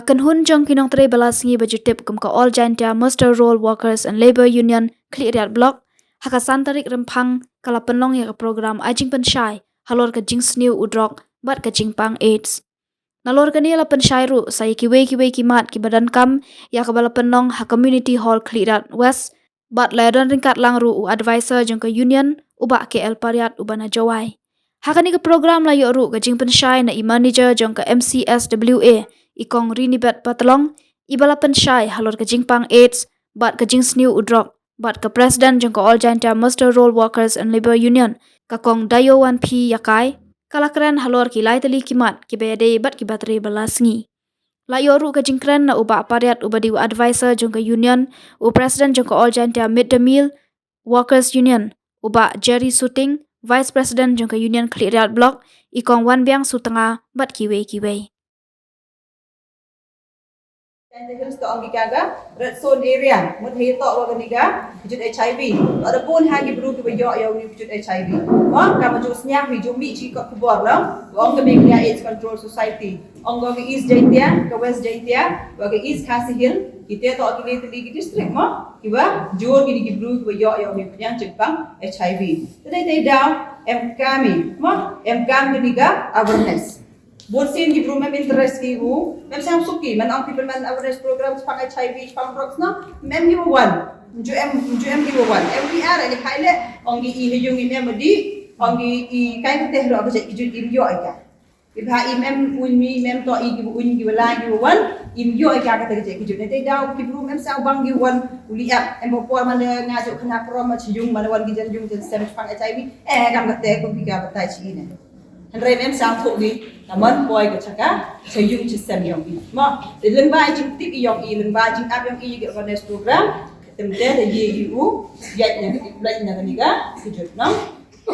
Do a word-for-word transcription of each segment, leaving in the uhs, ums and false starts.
Kynhun jong ki nongtrei ba la sngi ba ju tip kum ka All Jaintia Muster Roll Workers and Labour Union Khliehriat Block, ha ka san tarik Rymphang ka la pynlong ïa ka program ai jingpynshai halor ka jingsniew u drok bad ka jingpang AIDS. Nalor kane la pynshai ruh sa ïa kiwei kiwei ki mat kiba donkam ïa kaba la pynlong ha Community Hall Khliehriat West, bad la ïadon ryngkat lang ruh u advisor jong ka Union, u Bah K L Pariat, uba na Jowai. Ha kane ka program la ïoh ruh ka jingpynshai na i manager jong ka M C S W A, i Kong Rinibet Pathlong, iba la pynshai halor ka jingpang AIDS bad ka jingsniew u drok, bad ka president jong ka All Jaintia Muster Roll Workers and Labour Union, ka Kong Dayowanphi Ïakai, ka la kren halor ki lai tylli ki mat kiba ïadei bad kiba trei ba la sngi. La ïoh ruh ka jingkren na u Bah Pariat, uba dei u advisor jong ka Union, u president jong ka All Jaintia Mid Day Meal Workers Union, u Bah Jerry Suting, vice president jong ka Union Khliehriat Block, i Kong Wanbiang Sutnga, bad kiwei kiwei. Jaintia Hills to ong ki ka ka red zone area, mut hei to wa kani ka kjut HIV. To da bun ha ki bru kiba ïoh ïa u kjut HIV. Wa ka ma ju sñiaw hi ju mi chi ka khubor la. Wa ong ka Meghalaya AIDS Control Society. Ong ka East Jaintia, ka West Jaintia, wa ka East Khasi Hills, ki te to ki le tylli ki district mo. Kiba jur ki ni ki bru kiba ïoh ïa u kjut jingpang HIV. Te dei te daw em kami mo, em kam kani ka awareness. Bun sien ki bru mem interest ki u, mem sang suk ki, man ong people man awareness program, spang HIV, spang drugs no, mem ki wan. Ju em, ju em ki wan. Em ki ar, ni khai le, ong ki i hejung i mem di, ong ki i kai ka teh ro ka jek ki jut im yo ka. Ki bha i mem un mi, mem to i ki un ki lai ki wan, im yo ka ka teh jek ki jut. Te daw ki bru mem sang bang ki wan, u li ap, em bo por man nga ju khana prom ma chi jung, man wan ki jan jung jan sem spang HIV, eh, kam ka teh ko ki ka batai chi ne. Hynrei mem sang thuh gi, ka mon poi ka chaka, cha yung chi sem yong i. Mo, te lyngba i jingtip i yong i, lyngba i jingap yong i, i awareness program, tem te te ye i u, yat na, yat na kani ka, kujut, no?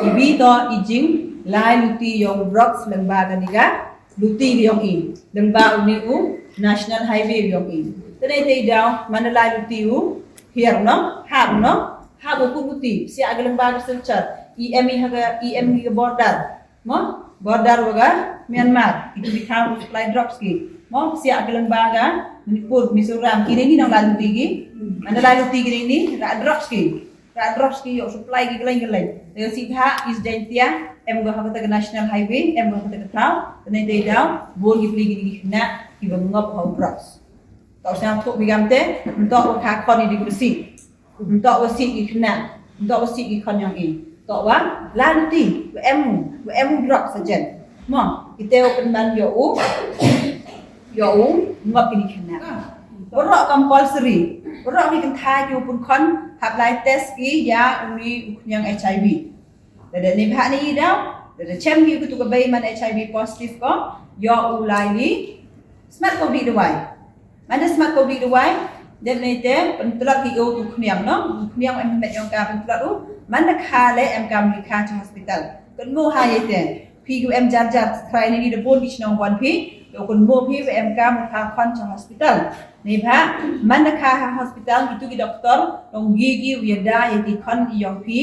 I bi to i jing, lai luti yong drugs lyngba kani ka, luti yong i, lyngba u ni u, National Highway yong i. Te dei te daw, man lai luti u, hiar, no? Hap, no? Hap u ku luti, sia ka lyngba ka Silchar, i em i ha ka, i em i ka border. Mo, border wa ka Myanmar, ki tu ki thaw supply drugs ki. Mo, sia ka lyngba ka Manipur, Mizoram, ki ni ni nong lai luti ki. Ana lai luti ki ni ni, ra drugs ki. Ra drugs ki, yo supply ki kyleng kyleng. Te si tha, East Jaintia, em go ha ka ta ka National Highway, em go ha ka ta ka thaw, te ni te daw, bun ki pli ki ni ki na, ki ba ngop ha drugs. Tau siang thuk bi gam te, ntok wa ka khon ni di kursi. Ntok wa sih ki khynnah, ntok wa sih ki khon yong i. Tok wa la luti, wa em, wa em drok sa jen. Mo, ite wa pynban yo u, yo u, ngop kini khynnah. Warok compulsory, warok ni kynthai ki u pun khon, hap lai test ki ya u ni u khñiang HIV. Lada ni bha ni i daw, lada chem ki u tu ka bei man HIV positive ko, yo u lai ni, smat ko bi dawai. Mane smat ko bi dawai, dep ne te, pyntlot ki u tu khniang no, khniang em met yong ka pyntlot u, mane kha le em kam ni kha cha hospital. Kynmo ha ye te, phi ku em jar jar, trai ne ni da bun ki chnong wan phi, yo kynmo phi wa em kam kha khon cha hospital. Ne bha, mane kha ha hospital, ki tu ki doktor, nong ye ki u ya da ye ti khon yong phi,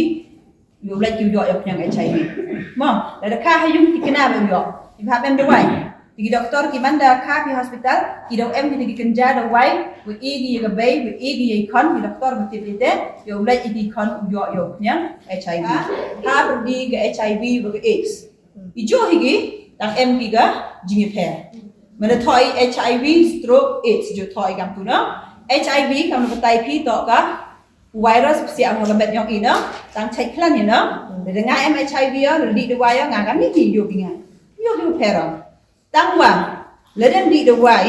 Yu lait ki u ïoh ïa u khñiang HIV. Mo, lada kha ha yung ti kena ba u ïoh. Ti bha em dawai. Ti ki doktor ki man da kha phi hospital, ki daw em ki ti ki kynja dawai, wa i ki ïa ka bei, wa i ki ïa i khon, ki doktor ba tip ite, yu lait i ti khon u ïoh ïa u khñiang HIV. Ha pyrdi ka HIV wa ka AIDS. I ju hi ki, tang em ki ka jingïapher. Mane thoi HIV, stroke, AIDS, ju thoi kam tu no. HIV kam na batai phi to ka, virus psiah ha ka met yong i no, tang chait khlan i no. Lada nga em HIV ïa, lada dih dawai ïa, nga kam ni ki ïoh ki nga. Ïoh ki pher ong. Tang wa, lada dih dawai,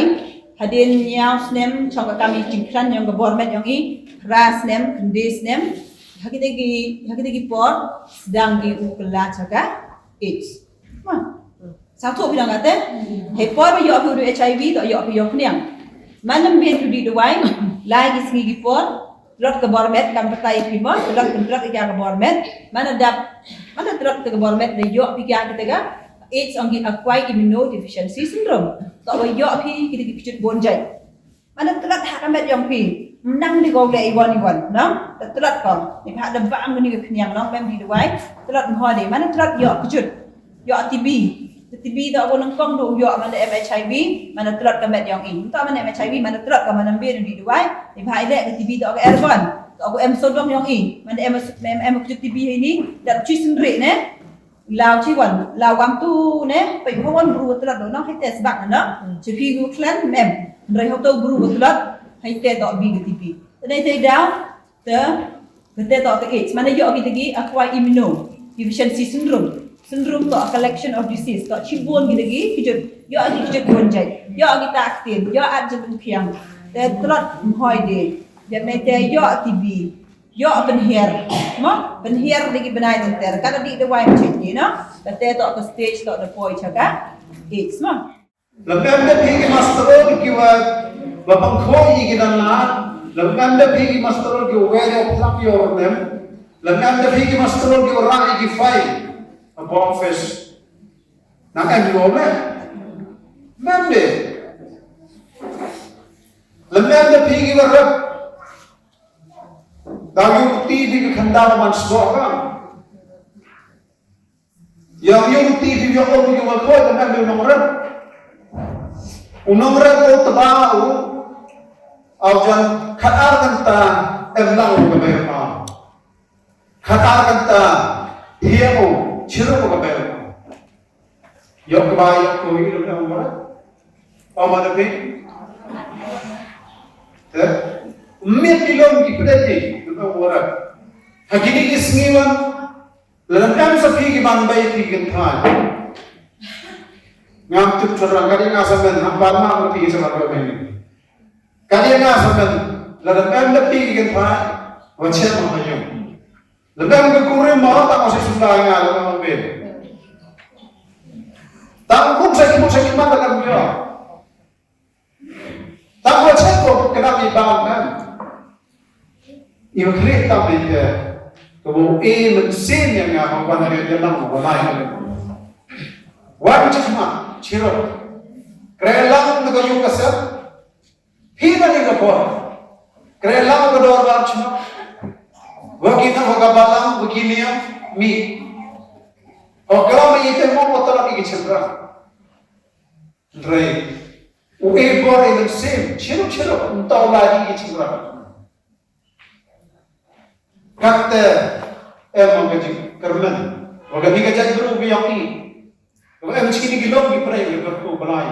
hadien ñiaw snem, chong ka kam i jingkhlan yong ka bor met yong i, phra snem, khyndai snem, ha kita ki, ha kita ki por, sdang ki u kylla cha ka AIDS. Ma. Sa thuh phi dang kate. Hei por ba ïoh phi u HIV, to ïoh phi ïoh khniang. Man lam bien phi dih dawai, lai ki sngi ki por, tlot ka bor met kam batai phi mo, tlot, tlot ka bor met, man dap, man tlot ka bor met da ïoh phi ka kita ka AIDS ong ki acquired immunodeficiency syndrome. To ba ïoh phi kita ki kjut bun jait. Mane tlot ha ka met yong phi. Mnang di ko le i wan i wan, no? Te tlot ko. Ni pha da bam ni ka khniang no, mem di dawai. Tlot mho di. Mane tlot ïoh kjut. Ïoh TB. Te T B toh ko nyngkong do ïoh man da em HIV, man da tlot ka met ïong i. Toh man da em HIV, man da tlot ka man da mbe di duwai. Te ba i leh ka T B toh ka airborne. Toh ko em sodong ïong i. Man da em em em ko T B hi ni. Da chi sendri ne. Law chi wan, law wam tu ne. Pei ho wan bru tlot do nong hi test bak na. Chi phi gu klan mem. Ndrai ho to bru tlot. Hi te toh bi ka T B. Te dei te daw. Te, kata toh ka AIDS. Mana ïoh kita ki acquired immunodeficiency syndrome. Syndrome toh a collection of disease. Toh shibun kita ki, ki jut. Ïoh ki jut bun jait. Ïoh kita ktien. Ïoh at jut bun piang. Te tlot mhoi de. Dep ne te ïoh T B. Ïoh pynhiar. Mo? Pynhiar de ki bnai nenter. Kada di dawai mchet ni, no? Kata toh ka stage toh da poi cha ka AIDS, mo? Lem em da phi ki master ki wa, wa pangkhoi ki dan na. Lem em da phi ki master ki wa where you pluck your name. Lem em da phi ki master ki wa rai ki fai. A office. Na em yo me. Mem de. Lem em da phi ki wa rep. Da yu ti bi ki khanda man sbo ka. Ïa ïa u ti hi ïa u ïa u khoi da ngan u nongrep. U nongrep u tba u au jan khat ar kynta em lang u ka bai ma. Khat ar kynta hi u chiru u ka bai ma. Ïa u ka bai ïa u ïa u nongrep. Au ma da phi. Te. Miet ki long ki pdeti u nongrep. Ha kini ki sngi wan. Lada em sa phi ki ban bai phi ki kynthai. Ngam tip chora ka dei nga sa men ha ban ma phi ki sa ban bai. Ka dei nga sa men lada em da phi ki kynthai. Wa chen ma yung. Lada em ka kurim ma ta ma sa sunda nga lada em ben. Tang kum sa ki kum sa ki ma lada em. Tang wa chet ko ka dang i bam kan. I wa khlieh tam i ke. Ka bu i mynsiem ïa nga hong wan ri ïa lang wa lai. Wan chit ma chiro. Krelang na ka yung ka sep. Hi na ni ka por. Krelang ka dor wan chit. Wa ki na wa ka balang wa ki niam mi. O kala ma i te mo wa tara i ki chit ra. Hynrei u e bor e mynsiem, chiro chiro, un tau lai ïa ki chynrang. Kata em ka jingkyrmen, wa kani ka jaitbynriew biang i, wa em chini ki lok ki prei, wa ka tu balai.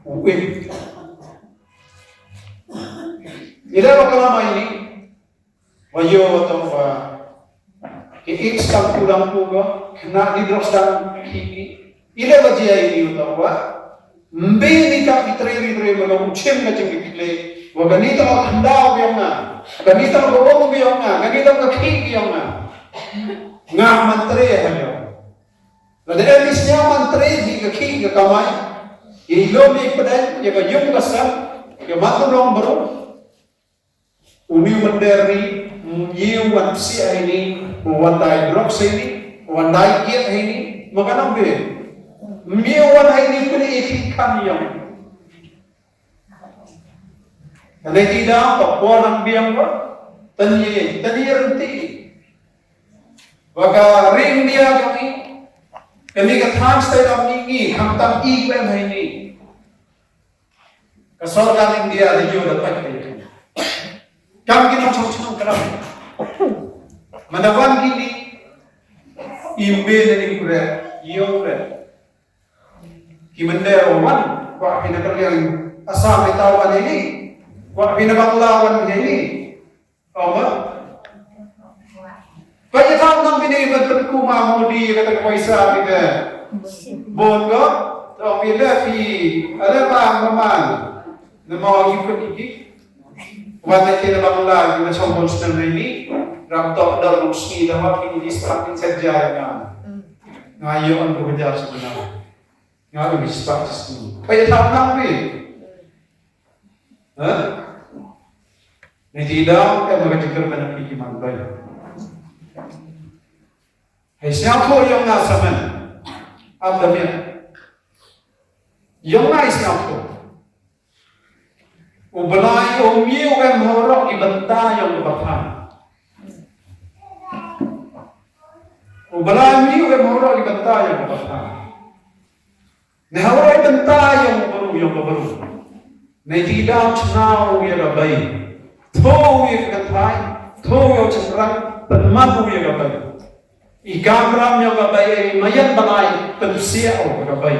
U e. Ila wa kala mai ni, Wa ïoh wa tong wa ki ïeit stang pudang pu ko, khynnah ki drok stang ki ki. Ile wa jia ini wa tong wa. Mbe ni ka ki trei ri trei ma long chim ka jing ki le. Wa kani tong wa khyndai biang na. Kani tong wa ong biang na. Kani tong wa ki biang na. Nga man trei ha ïoh. Lada em ni sñiaw man trei hi ka ki ka kamai. Ïa i lum i pdeng, ïa ka yung ka sem, ïa man tu long bru. Uni u mynder ni, ym ïew wan psiah ha ini, ym wan dai drugs ha ini, ym wan dai kiet ha ini, ma ka nang beh. Ym ïew wan ha ini pynïaid ki kham ïong. Ka dei ti da ka por nang biang ba, tynïaid, tynïaid rynti. Ba ka ri India jong ngi, kane ka thaiñ state of ngi, ngi, khamtam i khlem ha ini. Ka sorkar India ri ïoh da pait ka ïa. Kam ki nongshong shnong ka dang. Manda wan kini im be ne ning kure ïoh kure. Ki mynder wan kwah phi na ka liang Assam ïa ta wan ini. Kwah phi na Bangla wan ini. Ong ba? Ba ïa tang nang bini ban pynku ma Modi ïa kata ka poisa bini. Bun ko? Tang bini phi, ala ba ma man. Nama ïa put iki. Wan na kina Bangla, ïa na chong bun snem na ini. Ram tok dal nong sngi da wa phi ni spak ni set jai nga. Nga ïa on ko kejar sebenar. Nga ïa ni spak sngi. Ba ïa tang nang bini. Ha? Ni ti dang em ka jingkyrmen na phi ki man bai. Hei sñiawthuh ïong nga samen. Am da miat. Ïong nga i sñiawthuh. U Blai um ïew em ha u rok ki bynta ïong u Pathan. U Blai um ïew em ha u rok ki bynta ïong u Pathan. Nga ha u roi bynta ïa u bru, ïa u bru. Ngi ki daw chna u ïa ka bei. Tho u ïa ka kynthai, tho u ïa u chynrang, pynman u ïa ka bei. I kamram ïa ka bei, i maïan bnai, pynsiah u ka bei.